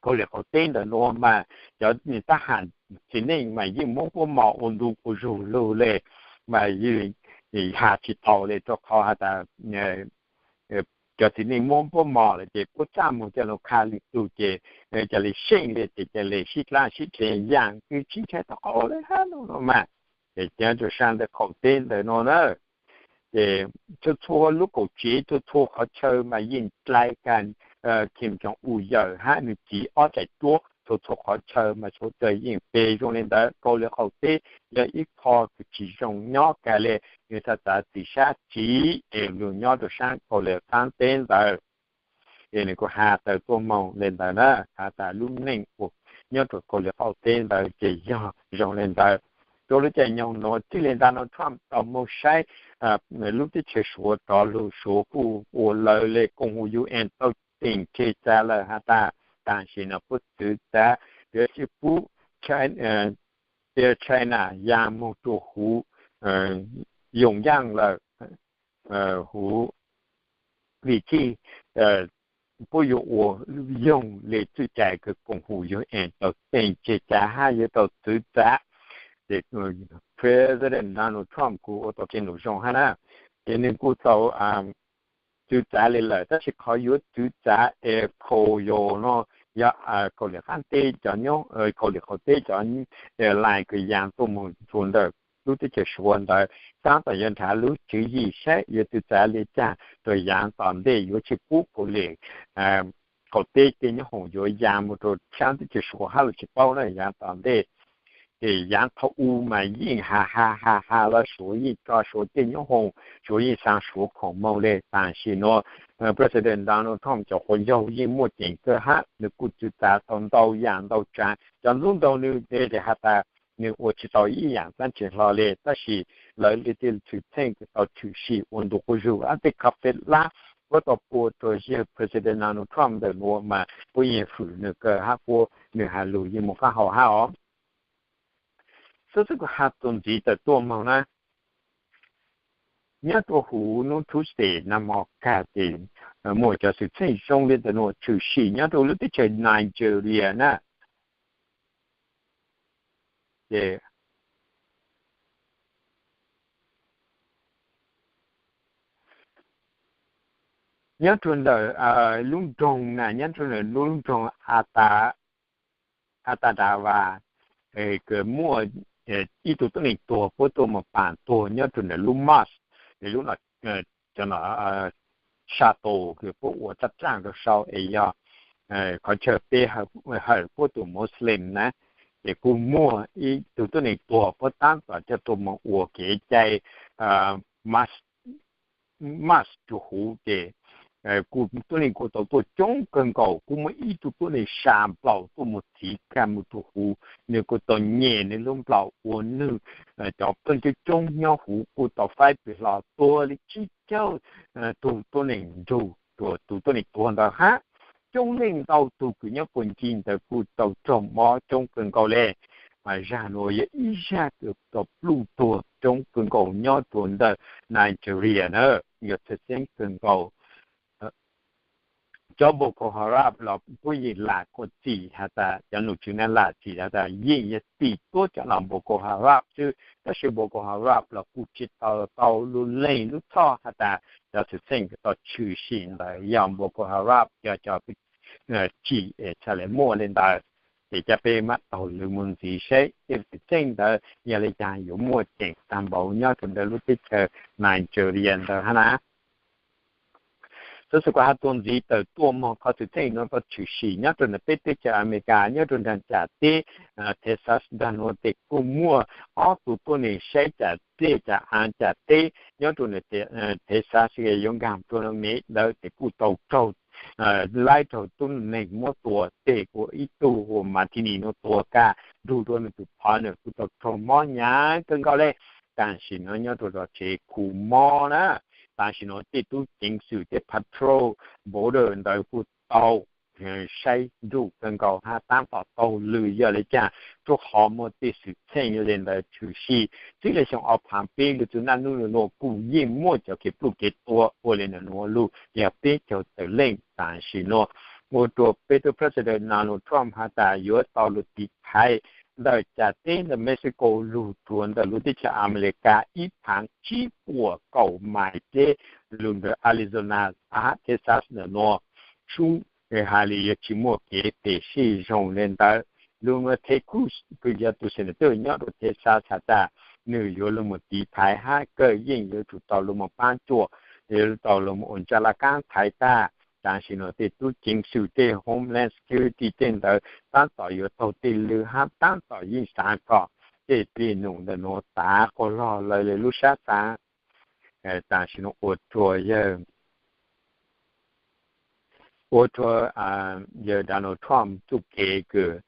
Kaus Lim Qaum Teb ntawm nuav mas cov thab ham txiv neej mas yeej muab puab mos ua ntu quas zug lug le, mas has tsi tau le rua qhov has tas cov txiv neej muab puab mos lawm ces puab txaj muag coj lug qha lwm tug ces ca le seej le ces ca le sib dlaab sib dleeg yaam kws tsi ntshai tau qauv le hab no mas. Ces ca rua saab ntawm qaum teb ntawm nuav na, ces txhua txhua lub kaum tsev txhua txhua qhov chaw mas yeej dlai kag Kim Jong-un yawm hab nwg txiv ob tsaim duab txhua txhua qhov chaw mas txhua txhua yeej peg zoo le ntawd. Kaus Lim Qaum Teb yog ib qho kws tsi zoo nyob kag le, nwg txhaj txav txim sab tsiv es lug nyob rua saab Kaus Lim Qaab Teb ntawd. Es nwg kuj has tawm tuaj moog le ntawd na, has tas lub neej ua nyob rua Kaus Lim Qaum Teb ntawd ces yog zoo le ntawd. Rua lub caij nyoog nuav txij le Donald Trump tau moog saib lub teb chaws Suav rov lug, Suav kuj ua lawv le koom haum U N tau teem tseg txav lawm has tas, tam sim no puab txwv txav yuav tsis pub China ya moog rua huv yoog yaaj lawm, huv vim txij puab yuav ua yoog le txuj cai kws koom haum U N tau teem tseg txav hab yuav tau txwv txav. Ces President Donald Trump kuj ua tau kev num zoo hab na, ces nwg kuj tau txwv txav le lawm, tab sis qhov yuav txwv txav es Korea no yog Kaus Lim Qaab Teb cov, Kaus Lim Qaum Teb cov airline kws yaa tuaj moog rua ntawm lub teb chaws Suav ntawd, taab tom yuav nrhav lub tswv yim saib yuav txwv txav le caag rua yaav tom ntej, yuav tsis pub Kaus Lim Qaum Teb tej nyob hoom yuav yaa moog rua saab teb chaws Suav hab los tsis paub na yaav tom ntej. Ces yaav thaum u mas yeej has has has has los Suav yeej tso Suav tej nyob hoom, Suav yeej xaav Suav khoom moog le. Tam sim nuav President Donald Trump cov quas ncaug yeej muaj ceem kawg hab, nwg kuj txwv txav tau ntau yaam ntau tsaav, cov ntxub ntaug nwg has tas nwg ua tsis tau ib yaam dlaab tsi hlo le, tab sis lawv le tej tshwm txheej kws tau tshwm sim ua ntu quas zug hab tej khav fab lab puab tau pua rua yawg President Donald Trump ntawm nuav mas puab yeej hwm nwg kawg hab puab, nwg has lug yeej moog qaab hau hab os. Xwb xwb kuv has txuas ntxiv tawm tuaj moog na, nyob rua huv nub Tuesday nag hmo kag ces muaj cov xwm txheej zoo le ntawm nuav tshwm sim nyob rua lub teb chaws Nigeria na. Ces nyob rua ntawm lub nroog na, nyob rua ntawm lub nroog Atadava, kws muaj ib tug tuab neeg tuag puab tuaj moog paam tuag nyob rua ntawm lub mosque, lub no, cov no, shuttle kws puab ua tsaaj tsaaj rua sau es yog qhov chaw pe hawm puab tus Muslim na, ces kuj muaj ib tug tuab neeg tuag puab taab tom coj tuaj moog ua kev cai mosque rua huv ces kuj tuab neeg kuj tau tuaj coob kawg nkaus, kuj muaj ib tug tuab neeg sa nplaum tuaj moog txhiv kag moog rua huv, nwg kuj tau nyem nwg lub nplaum ua nwg cov pheej coob coob nyob huv kuj tau faib pes hlo tuag le tsib caug tug tuab neeg nrug rua tus tuab neeg tuag ntawd hab. Coob leej ntau tug kws nyob puag ncig ntawd kuj tau raug mob coob kawg nkaus le. Mas zag nuav yog ib zag kws tau pluj tuag coob kawg nkaus nyob rua ntawm Nigeria na, yog txhawj xeeb kawg nkaus. Cov Boko Haram los puab yeej lam kuas txim has tas, cov nom tswv na lam txim has tas yeej yog txim tuab cov no Boko Haram xwb, tab sis Boko Haram los kuj tsis tau tau lub leej lub txhoj has tas cov xwm txheej tau tshwm sim ntawd yog Boko Haram yog cov tsim es txhaj le muaj le ntawd. Ces ca peb mam taug lw mus ntxiv saib tej xwm txheej ntawd yog le caag yuav muaj ceem taag npaum nyob rua ntawm lub teb chaws Nigeria ntawd hab na. Xov xwm kuv has txuas ntxiv tawm tuaj moog qhov xwm txheej nuav tau tshwm sim nyob rua ntawm peb teb chaws Amelikas nyob rua nraag Cas Teb, Texas ntawm nuav tes kuj muaj ob tug tuab neeg saib cas dlej cas aav cas teb nyob rua ntawm Texas yuav nkaag rua Mev ntawd tes kuj tau raug, laib raug tuab neeg muab tua tes kuj ib tug hu Martini nuav tua kag nrug rua nwg tus phov nwg kuj tau raug mob nyaav kawg nkaus le. Tam sim nuav nyob rua zog tsev kuj mob na, tam sim nuav tej tub ceev xwm tej patrol border ntawd kuj tau saib nruj kawg nkaus hab taab tom taug lw yog le caag, rua qhov muaj tej xwm txheej le ntawd tshwm sim. Txij le xyoo ob phav peb lug txug naj nub nuav kuj yeej muaj cov kev pluj kev tua ua le ntawm nuav lug yog peb caug tawm leej. Tam sim nuav ua rua peb tug President Donald Trump has tas yuav tau lug tiv thaiv ntawm Cas Teb ntawm Mexico lug rua ntawm lub teb chaws Amelikas ib phaav tsib puas kaum mais dleb lug ntawm Arizona hab Texas ntawm nuav sub, hais le yuav tsis muaj kev pem sij zoo le ntawd. Lug nuav Ted Cruz kws yog tus senator nyob rua Texas has tas nwg yuav lug mus tiv thaiv hab kawg yeej yuav tsum tau lug mus paab cuam, yuav tau lug mus ua ntsa laj kaab thaiv tag. Tam sim nuav tej tub ceev xwm tej Homeland Security tej ntawd taab tom yuav taug tej lw hab taab tom yeej xaav kom tej plig num ntawm nuav tav quas log lawv le lub sab xaav. Tam sim nuav ua rua yawg, ua rua yawg Donald Trump txuj kev kws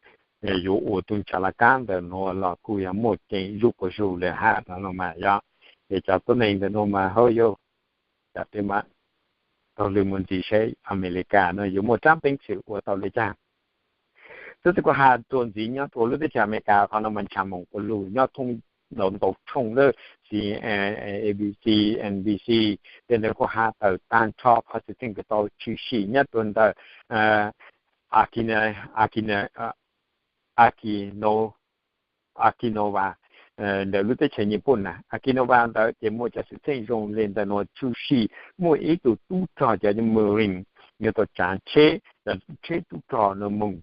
yuav ua tug ntsa laj kaab ntawm nuav los kuj yog muaj ceem zuj quas zug le hab no mas yog Ces cov tuab neeg ntawm no mas hauj yog, cas peb mam taug lw mus ntxiv seb Amelikas no yuav muaj rab peev xwm ua tau li cas. Xov xwm kuv has txuas ntxiv nyob rua lub teb chaws Amelikas qhov no mas ntshav moos ua luj nyob thoob ntau ntau tshooj lawm, C N N, A B C, N B C, tej ntawd kuj has tawm tag nrho qhov xwm txheej kws tau tshwm sim nyob rua ntawm Akina, Akina, Akino, Akinova ntawm lub teb chaws Nyij Pooj na. Akinova ntawd ces muaj cov xwm txheej zoo li ntawm no tshwm sim muaj ib tug tub rog cov Marine yuav tau tsav tsheb, cov tsheb tub rog no moog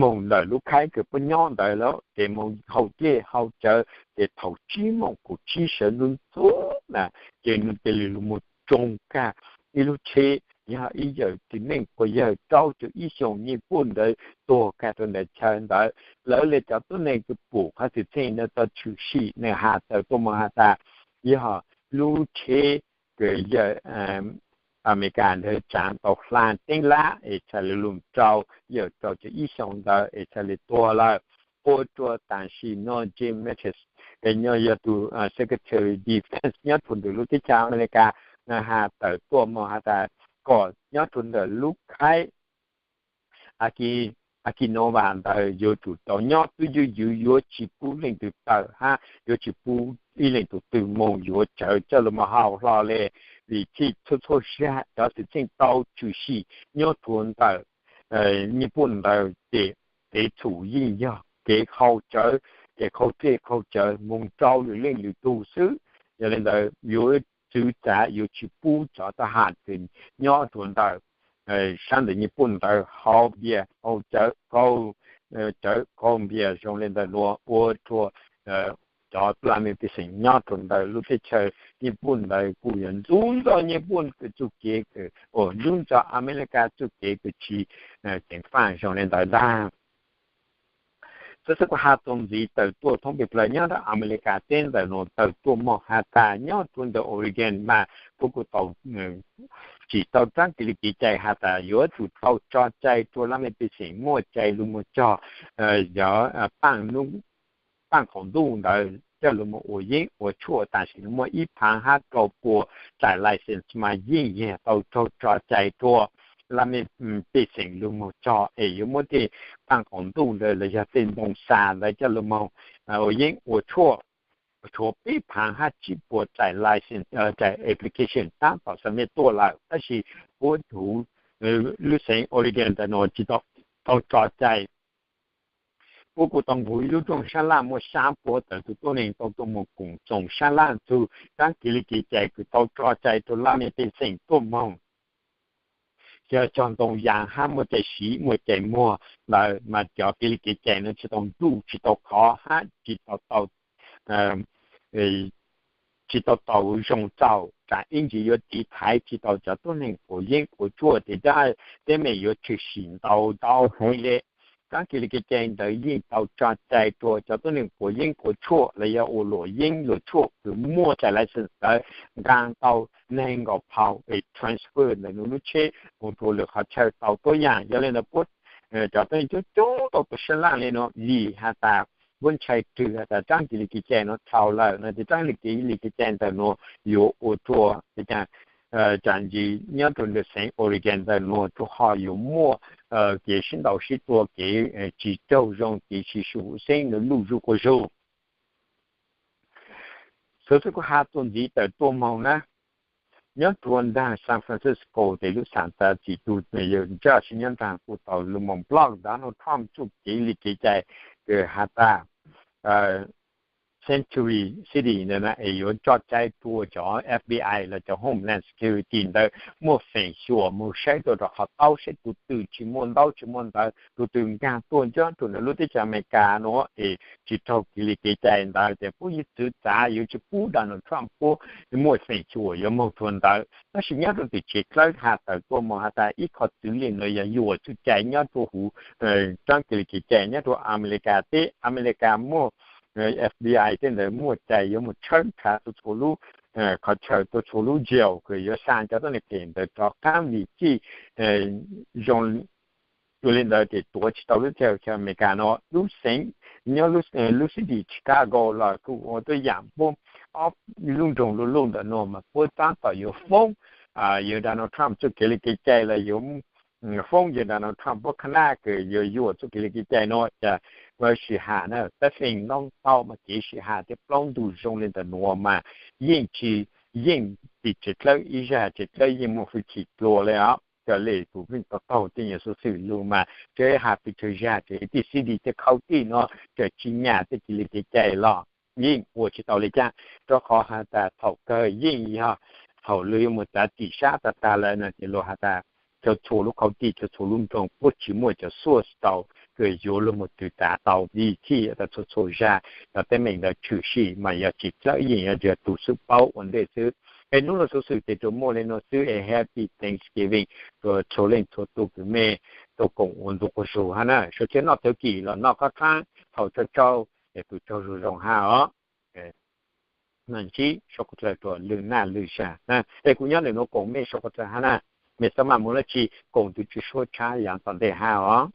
moog ntawm lub khaib kws puab nyob ntawd lawm ces moog hauv dlej hauv cawv, ces thaum tsib moos kaum tsib sawv ntxov ntxov na, ces nws cia li lug moog tsoo kag ib lub tsheb, yog ib yawm txiv neej puas yawg rau caum ib xyoos Nyij Pooj ntawd tuag kag rua ntawm chaw ntawd. Lawv li cov tuab neeg kws pum qhov xwm txheej no tau tshwm sim, nws has tawm tuaj moog has tas yog lub tsheb kws yawm Amelikas ntawd tsav tau hla teeb lab es txhaj li lug rau yawm rau caum ib xyoos ntawd es txhaj li tuag lawm. Ua rua tam sim no Jim Mattis, es nws yog tug Secretary Defense nyob rua ntawm lub teb chaws Amelikas, nws has tawm tuaj moog has tas kom nyob rua ntawm lub khaib Akinova ntawd yuav tsum tau nyob twj ywm, yuav tsis pub leej twg tawm hab yuav tsis pub ib leej tug twg moog yuav tsawv coj lug moog hauv hlo le, vim txhij txhua txhua zag cov xwm txheej tau tshwm sim nyob rua ntawm Nyij Pooj ntawd ces kev txhum yeej yog kev hauv cawv, kev qaug dlej qaug cawv moog rau lwm leej lwm tug xwb. Yog li ntawd yuav txwv txav yuav tsis pub cov thab ham kws nyob rua ntawm sab ntawm Nyij Pooj ntawd hauv npias hauv cawv, qaug cawv qaug npias zoo li ntawm nuav ua rua cov laj mej pej xeem nyob rua ntawm lub teb chaws Nyij Pooj ntawd kuj yog ntxub ntxo Nyij Pooj kws txuj kev kws, ntxub ntxo Amelikas txuj kev kws tsis ceev faj zoo li ntawd ntag. Xov xwm kuv has txuas ntxiv tawm tuaj thoob peg plaws nyob rua Amelikas teb ntawm nuav tawm tuaj moog has tas nyob rua ntawm Oregon mas puab kuj tau tsim tau tsaab kev li kev cai has tas yuav tsum tau tso cai rua laj mej pej xeem muaj cai lug moog cog yog paaj qaum ntuj ntawd coj lug moog ua yeeb ua tshuaj. Tam sim no muaj ib phaav hab rau pua tsaim license mas yeej yog tau raug tso cai rua laj mej pej xeem lug moog cog es yuav muab tej paaj qaum ntuj ntawd los yog tej ntoo xa ntawd coj lug moog ua yeeb ua tshuaj. Tshuav peb phaav hab tsib puas tsaim license, tsaim application taab tom xa mej tuaj lawm, tab sis puab huv lub xeev Oregon ntawm nuav tsis tau tso cai. Puab kuj tau nqug ib lub rooj sab laj muaj xya puas tawm tug tuab neeg tau tuaj moog koom txoos sab laj txug tsaab kev li kev cai kws tau tso cai rua laj mej pej xeem tuaj moog. Yog cog ntoo yas hab muaj cai siv muaj cai muag ntawd mas cov kev li kev cai nuav tsis tau ntuj tsis tau khov hab tsis tau tau tsis tau tau zoo txaus, tsam ib ntsis yuav tiv thaiv tsis tau cov tuab neeg quav yeeb quav tshuaj, ces teb mej yuav tshwm sim ntau ntau heev le. Tsaab kev li kev cai ntawd yeej tau tso cai rua cov tuab neeg quav yeeb quav tshuaj los yog ua luam yeeb luam tshuaj kws muaj tsaim license ntawd nqaa tau neeg nkaum phau es transfer ntawm nws lub tsheb moog rua lwm qhov chaw tau tuab yaam. Yog li ntawd puab cov tuab neeg coob coob tau tuaj sab laj le nuav vim has tas puab ntshai rwg has tas tsaab kev li kev cai nuav dhau lawm no ces tsaab kev li kev cai ntawm nuav yuav ua rua tsaam ntsis nyob rua ntawm xeev Oregon ntawm nuav rua ho yuav muaj kev sib ntaus sib tua, kev tsis raug zoo, kev tsis xyuam xeeb, luj zug quas zug. Xov xwm kuv has txuas ntxiv tawm tuaj moog na, nyob rua nraag San Francisco tes lub xaav tav txim tug yawg ntsaj sib nyob nraag kuj tau lug moog block Donald Trump txuj kev li kev cai kws has tas Sanctuary City ntawd na es yuav tso cai rua cov F B I los cov Homeland Security ntawd muaj feem xyuam moog saib tuaj rua qhov taub saib tug twg tsis muaj ntaub tsis muaj ntawv, tug twg nkaag tuaj nyob rua ntawm lub teb chaws Amelikas nuav es tsis raug kev li kev cai ntawd ces puab yuav txwv txav yuav tsis pub Donald Trump puab muaj feem xyuam yuav moog rua ntawd. Tab sis nyob rua tim tsev dlawb has tawm tuaj moog has tas ib qho txwv li nuav yog yuam txuj cai nyob rua huv tsaab kev li kev cai nyob rua Amelikas teb. Amelikas muaj F B I tej ntawd muaj cai yuav moog tshawb nrhav txhua txhua lub qhov chaw, txhua txhua lub jail kws yuav xa cov tuab neeg phem ntawd rov qaab vim txij zoo li ntawd ces tuav tsis tau lub teb chaws Amelikas nuav. Lub xeev nyob lub city Chicago los kuj ua tuab yaam puab ob lub nroog luj luj ntawm nuav mas puab taab tom yuav foob yawg Donald Trump txuj kev li kev cai los yuav foob yawg Donald Trump puab khab nab kws yuav yuam txuj kev li kev cai nuav. Ces sim has na, tab sis nub tau mas kev sim has thiab plaub ntug zoo li ntawm nuav mas yeej tsis, yeej tsis tseem dlawb ib zag, tseem dlawb yeej muaj hwj chim dlua le os. Raws li kuv pheej tau taug tej nyuag xov xwm lug mas tseem has pes tsawg zag, tseem tij xib di tej khau tij nuav tseem tsis nyam tej kev li kev cai los yeej ua tsis tau li cas, rua qhov has tas thaum kawg yeej yog thaum luag yuav mus txav tim sab tag tag lawm no ces luag has tas txhua txhua lub khau tij, txhua txhua lub nroog puab tsis muaj cov xuaj tau kws yuav luag mus twv txav tau li thij tas txhua txhua zag. Cov teeb meem ntawd tshwm sim mas yog tsis dlawb yeej yog tug xwb paub ua ntej xwb. Es nub nuav xov xwm ces tsuas muaj li nuav xwb es Happy Thanksgiving rua txhua leej txhua tug kws mej tuaj koom ua ntu quas zug hab na. Suav tshia noj tawv kim los noj qab qhaab thaum tsaug tsaug es tus tsaug zug zoo hab os. Mam ntsib sau qhov txawm rua lwm naj lwm zag na. Es kuv nyob ntawm nuav koom mej sau qhov txawm hab na. Mej xav mam mus dlaab tsi koom tus tswv suab tshab yaav tom ntej hab os.